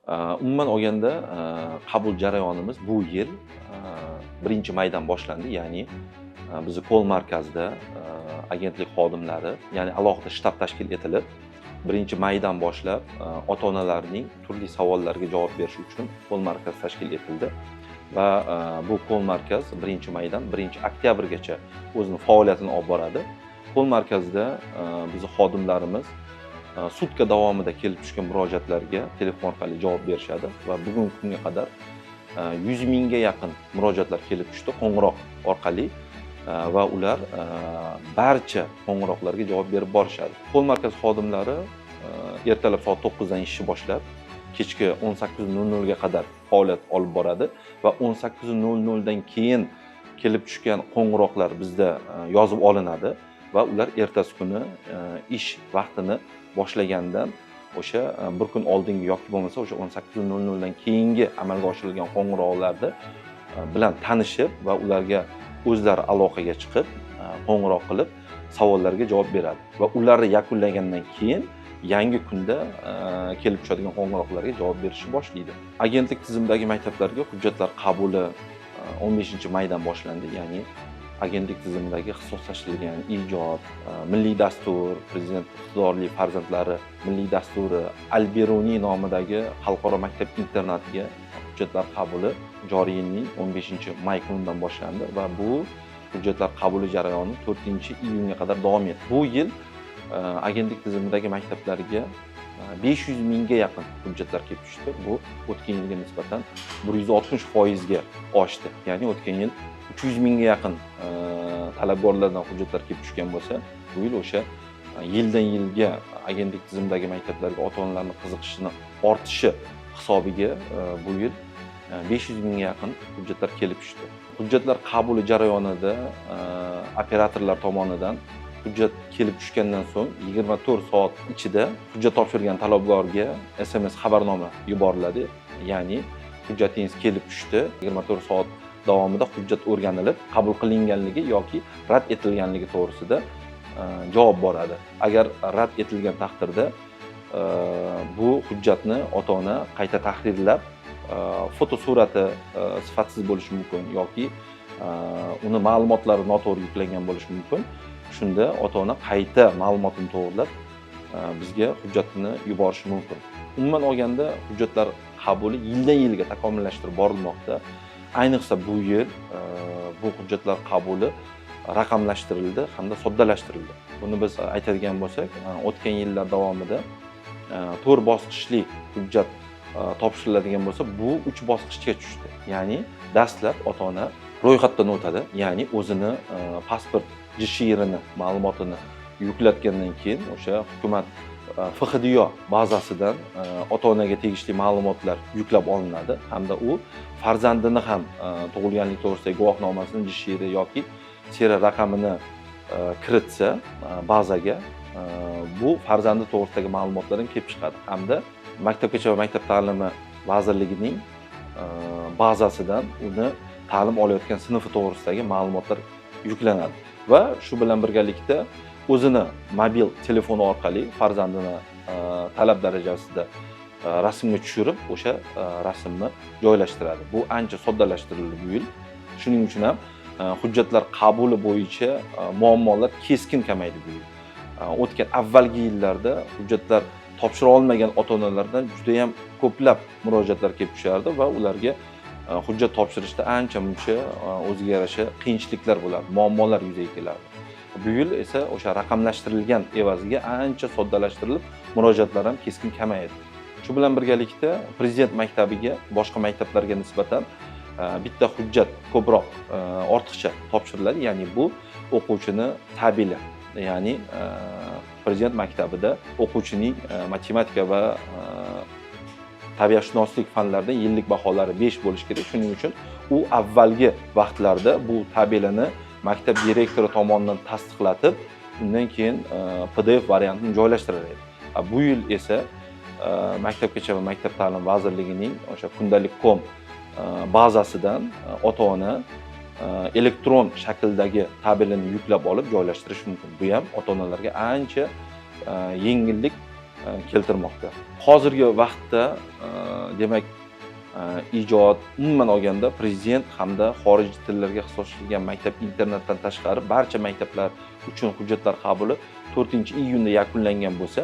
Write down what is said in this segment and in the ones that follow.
Umuman olganda, qabul jarayonimiz bu yil 1-maydan boshlandi, ya'ni bizni call markazida agentlik xodimlari, ya'ni alohida shtab tashkil etilib, 1-maydan boshlab ota onalarning turli savollariga javob berish uchun call markaz tashkil etildi va bu call markaz 1-maydan 1-oktyabrgacha o'zini faoliyatini olib boradi. Call markazida bizni xodimlarimiz sutka davomida kelib tushgan murojaatlarga telefon orqali javob berishadi va bugungi kunga qadar 100 mingga yaqin murojaatlar kelib tushdi qo'ng'iroq orqali va ular barcha qo'ng'iroqlarga javob berib borishadi. Call markaz xodimlari ertalab soat 9dan ishni boshlab, kechki 18:00ga qadar faoliyat olib boradi va 18:00dan keyin kelib tushgan qo'ng'iroqlar bizda yozib olinadi va ular ertasi kuni ish vaqtini boshlagandan o'sha bir kun oldingi yoki bo'lmasa o'sha 18:00dan keyingi amalga oshirilgan qo'ng'iroqlarni bilan tanishib va ularga o'zlari aloqaga chiqib, qo'ng'iroq qilib, savollarga javob beradi va ularni yakunlagandan keyin yangi kunda kelib tushadigan qo'ng'iroqlarga javob berishni boshlaydi. Agentlik tizimidagi maktablarga hujjatlar qabuli 15-maydan boshlandi, ya'ni agentlik tizimidagi ixtisoslashtirilgan, ijod, milliy dastur, Prezident iqtidorli farzandlari milliy dasturi, Al Beruniy nomidagi xalqaro maktab internatiga hujjatlar qabuli joriy yilning 15-may kunidan boshlandi va bu hujjatlar qabuli jarayoni 4-iyunga qadar davom etdi. Bu yil agentlik tizimidagi maktablarga 500 mingga yaqin hujjatlar kelib tushdi. Bu o'tgan yilga nisbatan 160%ga oshdi, ya'ni o'tgan yil 300 mingga yaqin talabgorlardan hujjatlar kelib tushgan bo'lsa, bu yil o'sha yildan yilga agentlik tizimidagi maktablarga ota onalarni qiziqishini ortishi hisobiga bu yil 500 mingga yaqin hujjatlar kelib tushdi. Hujjatlar qabuli jarayonida operatorlar tomonidan hujjat kelib tushgandan so'ng 24 soat ichida hujjat topshirgan talabgorga SMS xabarnoma yuboriladi, ya'ni hujjatingiz kelib tushdi, 24 soat davomida hujjat o'rganilib, qabul qilinganligi yoki rad etilganligi to'g'risida javob boradi. Agar rad etilgan taqdirda bu hujjatni ota ona qayta tahrirlab, fotosurati sifatsiz bo'lishi mumkin yoki uni ma'lumotlari noto'g'ri yuklangan bo'lishi mumkin. Shunda ota ona qayta ma'lumotini to'g'irlab, bizga hujjatini yuborishi mumkin. Umuman olganda, hujjatlar qabuli yildan yilga takomillashtirib borilmoqda. Ayniqsa bu yil bu hujjatlar qabuli raqamlashtirildi hamda soddalashtirildi. Buni biz aytadigan bo'lsak, o'tgan yillar davomida to'rt bosqichli hujjat topshiriladigan bo'lsa, bu uch bosqichga tushdi. Ya'ni dastlab ota ona ro'yxatdan o'tadi, ya'ni o'zini pasport JShRni ma'lumotini yuklatgandan keyin o'sha hukumat FHDYo bazasidan ota onaga tegishli ma'lumotlar yuklab olinadi hamda u farzandini ham tug'ilganlik to'g'risidagi guvohnomasini JShR yoki seriya raqamini kiritsa bazaga, bu farzandi to'g'risidagi ma'lumotlar ham kelib chiqadi hamda Maktabgacha va maktab ta'limi vazirligining bazasidan uni ta'lim olayotgan sinfi to'g'risidagi ma'lumotlar yuklanadi va shu bilan birgalikda o'zini mobil telefoni orqali farzandini talab darajasida rasmga tushirib, o'sha rasmni joylashtiradi. Bu ancha soddalashtirildi bu yil. Shuning uchun ham hujjatlar qabuli bo'yicha muammolar keskin kamaydi bu yil. O'tgan avvalgi yillarda hujjatlar topshira olmagan ota onalardan judayam ko'plab murojaatlar kelib tushardi va ularga hujjat topshirishda ancha muncha o'ziga yarasha qiyinchiliklar bo'lardi, muammolar yuzaga kelardi. Bu yil esa o'sha raqamlashtirilgan evaziga ancha soddalashtirilib, murojaatlar ham keskin kamaydi. Shu bilan birgalikda Prezident maktabiga boshqa maktablarga nisbatan bitta hujjat ko'proq, ortiqcha topshiriladi, ya'ni bu o'quvchini tabeli, ya'ni Prezident maktabida o'quvchining matematika va tabiatshunoslik fanlaridan yillik baholari 5 bo'lishi kerak. Shuning uchun u avvalgi vaqtlarda bu tabelini maktab direktori tomonidan tasdiqlatib, undan keyin PDF variantini joylashtirar edi. Bu yil esa Maktabgacha va maktab ta'limi vazirligining o'sha kundalik.com bazasidan ota ona elektron shakldagi tabelini yuklab olib joylashtirish mumkin. Bu ham ota onalarga ancha yengillik. keltirmoqda. Hozirgi vaqtda demak ijod, umuman olganda prezident hamda xorijiy tillarga ixtisoslashgan maktab internatdan tashqari barcha maktablar uchun hujjatlar qabuli 4-iyunda yakunlangan bo'lsa,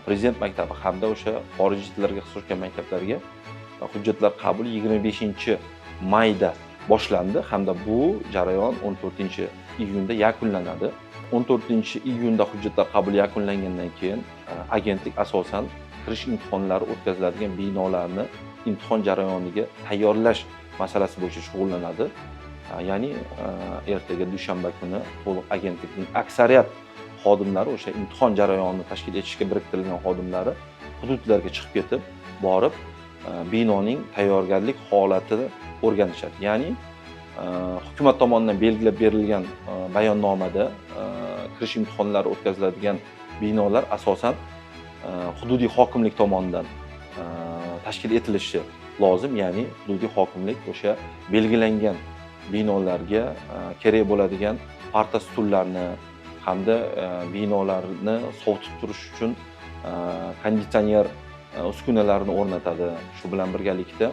prezident maktabi hamda o'sha xorijiy tillarga ixtisoslashgan maktablarga hujjatlar qabuli 25-mayda boshlandi hamda bu jarayon 14-iyunda yakunlanadi. 14-iyunda hujjatlar qabuli yakunlangandan keyin agentlik asosan kirish imtihonlari o'tkaziladigan binolarni imtihon jarayoniga tayyorlash masalasi bo'yicha shug'ullanadi. Ya'ni ertaga dushanba kuni to'liq agentlikning aksariyat xodimlari, o'sha imtihon jarayonini tashkil etishga biriktirilgan xodimlari hududlarga chiqib ketib, borib binoning tayyorgarlik holatini o'rganishadi. Ya'ni hukumat tomonidan belgilab berilgan bayonnomada kirish imtihonlari o'tkaziladigan binolar asosan hududiy hokimlik tomonidan tashkil etilishi lozim. Ya'ni hududiy hokimlik o'sha belgilangan binolarga kerak bo'ladigan parta stullarni hamda binolarni sovutib turish uchun konditsioner uskunalarini o'rnatadi. Shu bilan birgalikda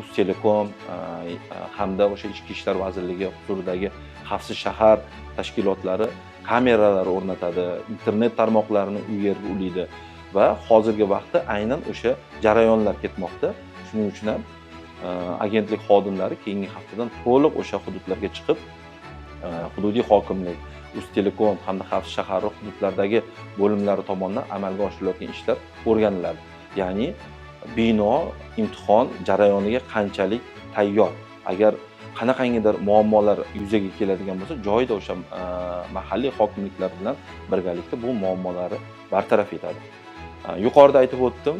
Uztelekom hamda o'sha Ichki ishlar vazirligi huzuridagi xavfsiz shahar tashkilotlari kameralar o'rnatadi, internet tarmoqlarini u yerga ulaydi va hozirgi vaqtda aynan o'sha jarayonlar ketmoqda. Shuning uchun ham agentlik xodimlari keyingi haftadan to'liq o'sha hududlarga chiqib, hududiy hokimlik, Uztelekom hamda xavfsiz shahar hududlardagi bo'limlari tomonidan amalga oshirilayotgan ishlar o'rganiladi. Ya'ni bino imtihon jarayoniga qanchalik tayyor, agar qanaqangidir muammolar yuzaga keladigan bo'lsa, joyida o'sha mahalliy hokimliklar bilan birgalikda bu muammolarni bartaraf etadi. Yuqorida aytib o'tdim,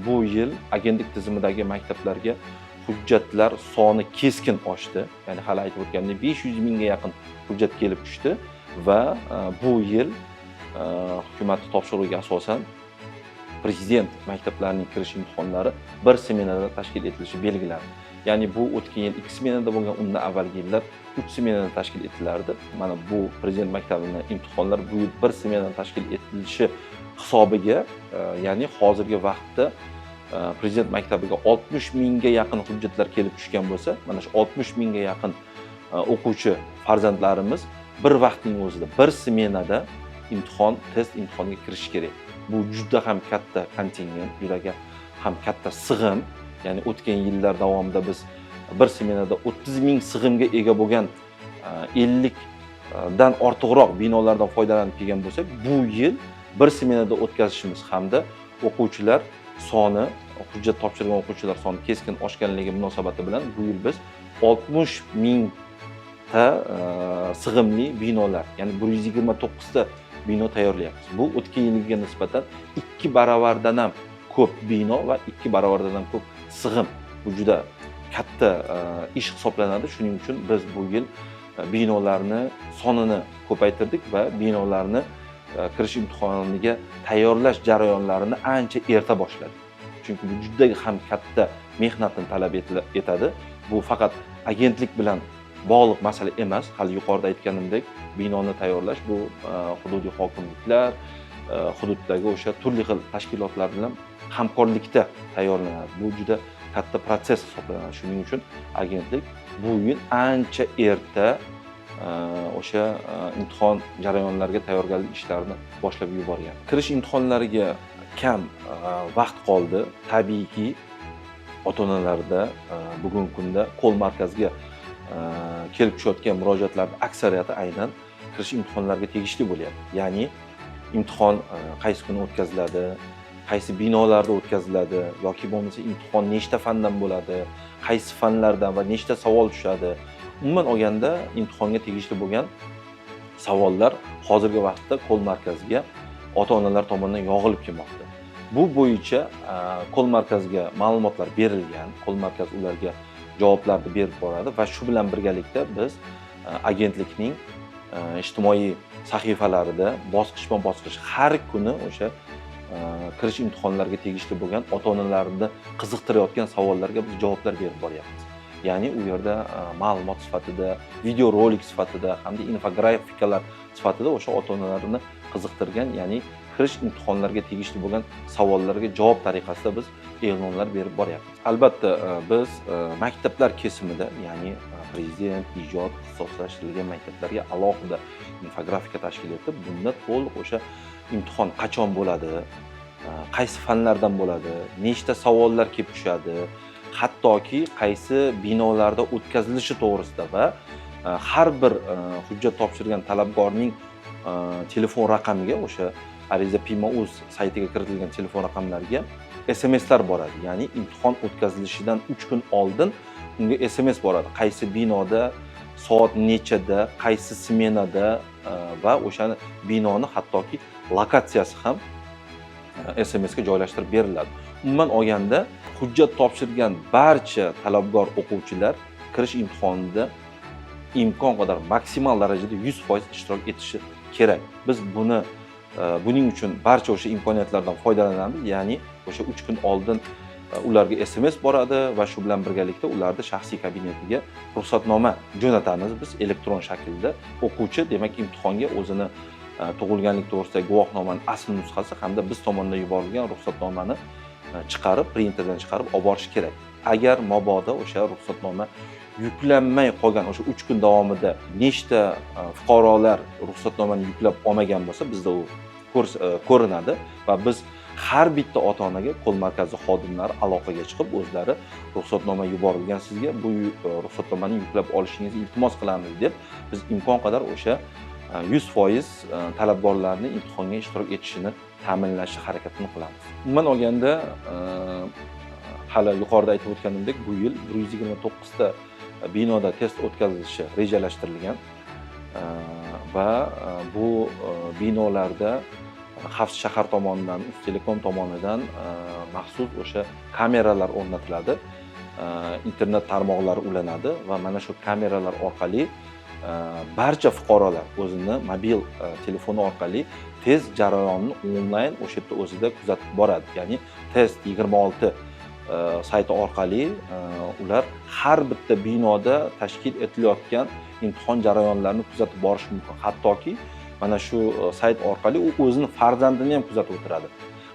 bu yil agentlik tizimidagi maktablarga hujjatlar soni keskin oshdi. Ya'ni hali aytib o'tganimdek 500 mingga yaqin hujjat kelib tushdi va bu yil hukumat topshirig'iga asosan prezident maktablarining kirish imtihonlari bir smenada tashkil etilishi belgilandi. Ya'ni bu o'tgan yil 2 smenada bo'lgan, undan avvalgi yillar 3 smenada tashkil etilardi. Mana bu prezident maktabining imtihonlari bu yil bir smenada tashkil etilishi hisobiga, ya'ni hozirgi vaqtda prezident maktabiga 60 mingga yaqin hujjatlar kelib tushgan bo'lsa, mana shu 60 mingga yaqin o'quvchi farzandlarimiz bir vaqtning o'zida bir smenada imtihon, test imtihoniga kirishi kerak. Bu juda ham katta kontingent, juda ham katta sig'im. Ya'ni o'tgan yillar davomida biz bir smenada 30 ming sig'imga ega bo'lgan 50 dan ortiqroq binolardan foydalanib kelgan bo'lsak, bu yil bir smenada o'tkazishimiz hamda o'quvchilar soni, hujjat topshirgan o'quvchilar soni keskin oshganligi munosabati bilan bu yil biz 60 mingta sig'imli binolar, ya'ni 129 ta bino tayyorlayapmiz. Bu o'tgan yilga nisbatan 2 baravardan ham ko'p bino va 2 baravardan ham ko'p sig'im. Bu juda katta ish hisoblanadi. Shuning uchun biz bu yil binolarni sonini ko'paytirdik va binolarni kirish imtihoniga tayyorlash jarayonlarini ancha erta boshladik. Chunki bu juda ham katta mehnatni talab etadi. Bu faqat agentlik bilan bog'liq masala emas. Hali yuqorida aytganimdek, binoni tayyorlash bu hududiy hokimliklar, hududdagi o'sha turli xil tashkilotlar bilan hamkorlikda tayyorlanadi. Bu juda katta protsess hisoblanadi. Shuning uchun agentlik bu yil ancha erta o'sha imtihon jarayonlariga tayyorgarlik ishlarini boshlab yuborgan. Kirish imtihonlariga kam vaqt qoldi. Tabiiyki, ota-onalarda bugungi kunda qo'l markazga kelib tushayotgan murojaatlarning aksariyati aynan kirish imtihonlariga tegishli bo'lyapti. Ya'ni imtihon qaysi kuni o'tkaziladi, qaysi binolarda o'tkaziladi yoki bo'lmasa imtihon nechta fandan bo'ladi, qaysi fanlardan va nechta savol tushadi. Umuman olganda imtihonga tegishli bo'lgan savollar hozirgi vaqtda qo'l markaziga ota-onalar tomonidan yog'ilib kelmoqda. Bu bo'yicha qo'l markaziga ma'lumotlar berilgan, qo'l markaz ularga javoblarni berib boradi va shu bilan birgalikda biz agentlikning ijtimoiy sahifalarida bosqichma-bosqich har kuni o'sha kirish imtihonlariga tegishli bo'lgan ota-onalarni qiziqtirayotgan savollarga biz javoblar berib boryapmiz. Ya'ni u yerda ma'lumot sifatida, videorolik sifatida hamda infografikalar sifatida o'sha ota-onalarni qiziqtirgan, ya'ni kirish imtihonlariga tegishli bo'lgan savollarga javob tariqasida biz e'lonlar berib boryapmiz. Albatta, biz maktablar kesimida, ya'ni prezident, ijod, ixtisoslashtirilgan maktablarga alohida infografika tashkil etib, bunda to'liq o'sha imtihon qachon bo'ladi, qaysi fanlardan bo'ladi, nechta savollar kelib tushadi, hattoki qaysi binolarda o'tkazilishi to'g'risida va har bir hujjat topshirgan talabgorning telefon raqamiga, o'sha ariza pima.uz saytiga kiritilgan telefon raqamlariga SMSlar boradi. Ya'ni imtihon o'tkazilishidan 3 kun oldin unga SMS boradi. Qaysi binoda, soat nechada, qaysi smenada va o'sha binoni hattoki lokatsiyasi ham SMSga joylashtirib beriladi. Umuman olganda, hujjat topshirgan barcha talabgor o'quvchilar kirish imtihonida imkon qadar maksimal darajada 100% ishtirok etishi kerak. Biz buning uchun barcha o'sha imkoniyatlardan foydalanamiz. Ya'ni o'sha 3 kun oldin ularga SMS boradi va shu bilan birgalikda ularni shaxsiy kabinetiga ruxsatnoma jo'natamiz biz elektron shaklda. O'quvchi, demak, imtihonga o'zini tug'ilganlik to'g'risidagi guvohnomani asl nusxasi hamda biz tomonidan yuborilgan ruxsatnomani chiqarib, printerdan chiqarib olib borishi kerak. Agar mabodo o'sha ruxsatnoma yuklanmay qolgan, o'sha 3 kun davomida nechta fuqarolar ruxsatnomani yuklab olmagan bo'lsa, bizda u ko'rinadi va biz har bitta ota-onaga qo'l markazi xodimlari aloqaga chiqib, o'zlari ruxsatnoma yuborilgan sizga, bu ruxsatnomani yuklab olishingizni iltimos qilamiz deb biz imkon qadar o'sha 100% talabgorlarni imtihonga ishtirok etishini ta'minlashni harakatini qilamiz. Umuman olganda, hali yuqorida aytib o'tganimdek, bu yil 129 ta binoda test o'tkazilishi rejalashtirilgan va bu binolarda Xavfsiz shahar tomonidan, Uztelecom tomonidan maxsus o'sha kameralar o'rnatiladi, internet tarmoqlari ulanadi va mana shu kameralar orqali barcha fuqarolar o'zini mobil telefoni orqali test jarayonini onlayn o'sha yerda o'zida kuzatib boradi. Ya'ni test 26 sayti orqali ular har bitta binoda tashkil etilayotgan imtihon jarayonlarini kuzatib borish mumkin. Hattoki mana shu sayt orqali u o'zini farzandini ham kuzatib o'tiradi.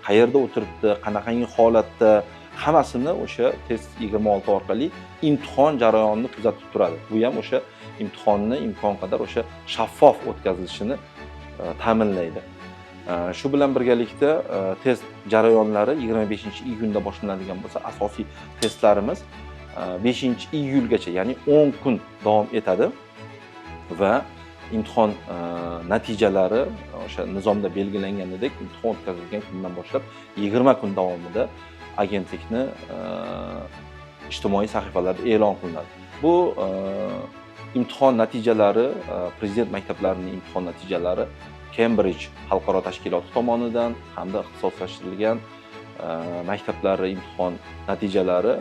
Qayerda o'tiribdi, qanaqangi holatda, hammasini o'sha test 26 orqali imtihon jarayonini kuzatib turadi. Bu ham o'sha imtihonni imkon qadar o'sha shaffof o'tkazilishini ta'minlaydi. Shu bilan birgalikda test jarayonlari 25-iyunda boshlanadigan bo'lsa, asosiy testlarimiz 5-iyulgacha, ya'ni 10 kun davom etadi va imtihon natijalari o'sha nizomda belgilanganidek imtihon o'tkazilgan kundan boshlab 20 kun davomida agentlikni ijtimoiy sahifalarida e'lon qilinadi. Bu imtihon natijalari, prezident maktablarining imtihon natijalari Cambridge xalqaro tashkiloti tomonidan hamda ixtisoslashtirilgan maktablari imtihon natijalari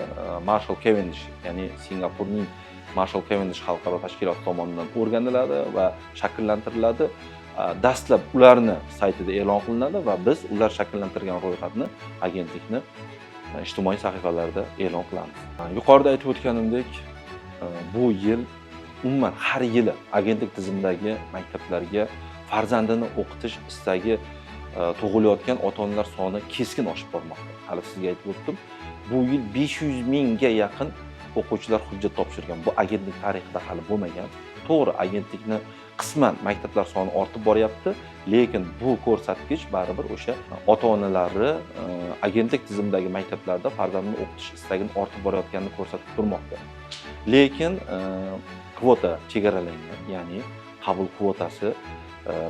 Marshall Cavendish, ya'ni Singapurning Marshall Cavendish xalqaro tashkiloti tomonidan o'rganiladi va shakllantiriladi. Dastlab ularni saytida e'lon qilinadi va biz ular shakllantirgan ro'yxatni agentlikni ijtimoiy sahifalarida e'lon qilamiz. Yuqorida aytib o'tganimdek, bu yil umuman har yili agentlik tizimidagi maktablarga farzandini o'qitish istagi tug'ilayotgan ota-onalar soni keskin oshib bormoqda. Hali sizga aytib o'tdim, bu yil 500 mingga yaqin o'quvchilar hujjat topshirgan. Bu agentlik tarixida hali bo'lmagan. To'g'ri, agentlikni qisman maktablar soni ortib boryapti, lekin bu ko'rsatkich baribir o'sha ota-onalari agentlik tizimidagi maktablarda farzandini o'qitish istagini ortib borayotganini ko'rsatib turmoqda. Lekin kvota chegaralangan, ya'ni qabul kvotasi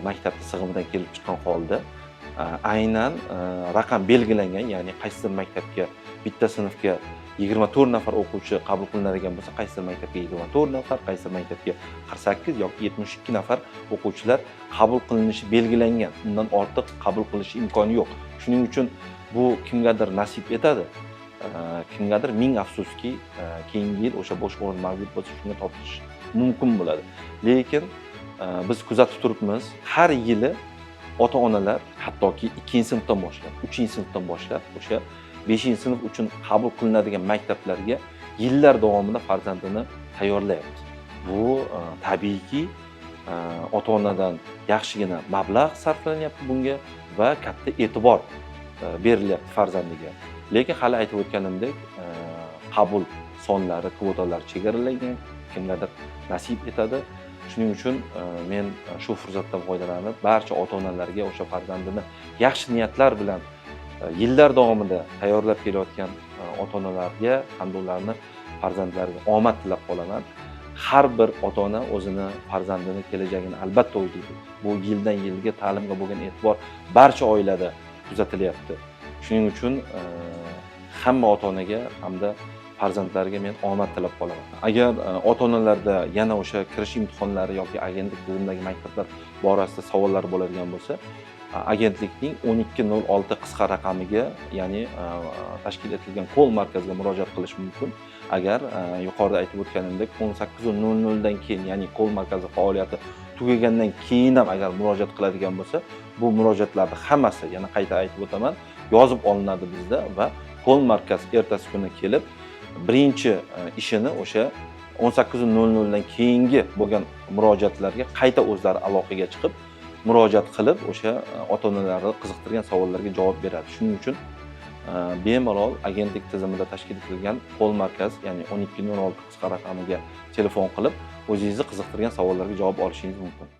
maktabni sig'imidan kelib chiqqan holda aynan raqam belgilangan, ya'ni qaysidir maktabga bitta sinfga 24 nafar o'quvchi qabul qilinadigan bo'lsa, qaysidir maktabga 24 nafar, qaysidir maktabga 48 yoki 72 nafar o'quvchilar qabul qilinishi belgilangan. Undan ortiq qabul qilish imkoni yo'q. Shuning uchun bu kimgadir nasib etadi, kimgadir ming afsuski keyingi yil o'sha bo'sh o'rin mavjud bo'lsa shunga topshirish mumkin bo'ladi. Lekin biz kuzatib turibmiz, har yili ota-onalar hattoki 2-sinfdan boshlab, 3-sinfdan boshlab o'sha 5-sinf uchun qabul qilinadigan maktablarga yillar davomida farzandini tayyorlayapti. Bu tabiiyki Ota onadan yaxshigina mablag' sarflanyapti bunga va katta e'tibor berilyapti farzandiga. Lekin hali aytib o'tganimdek, qabul sonlari, kvotalar chegaralangan, kimlardir nasib etadi. Shuning uchun men shu fursatdan foydalanib barcha ota onalarga o'sha farzandini yaxshi niyatlar bilan yillar davomida tayyorlab kelayotgan ota onalarga hamda ularni farzandlariga omad tilab qolaman. Har bir ota ona o'zini farzandini kelajagini albatta o'ylaydi. Bu yildan yilga ta'limga bo'lgan e'tibor barcha oilada kuzatilyapti. Shuning uchun hamma ota onaga hamda farzandlariga men omad tilab qolaman. Agar ota onalarda yana o'sha kirish imtihonlari yoki agentlik tizimidagi maktablar borasida savollar bo'ladigan bo'lsa, agentlikning 1206 qisqa raqamiga, ya'ni tashkil etilgan call markaziga murojaat qilish mumkin. Agar yuqorida aytib o'tganimdek 18:00 dan keyin, ya'ni call markazi faoliyati tugagandan keyin ham agar murojaat qiladigan bo'lsa, bu murojaatlarni hammasi, yana qayta aytib o'taman, yozib olinadi bizda va call markaz ertasi kuni kelib birinchi ishini o'sha 18:00 dan keyingi bo'lgan murojaatlarga qayta o'zlari aloqaga chiqib, murojaat qilib, o'sha ota onalarni qiziqtirgan savollarga javob beradi. Shuning uchun bemalol agentlik tizimida tashkil etilgan call markaz, ya'ni 1206 qisqa raqamiga telefon qilib, o'zingizni qiziqtirgan savollarga javob olishingiz mumkin.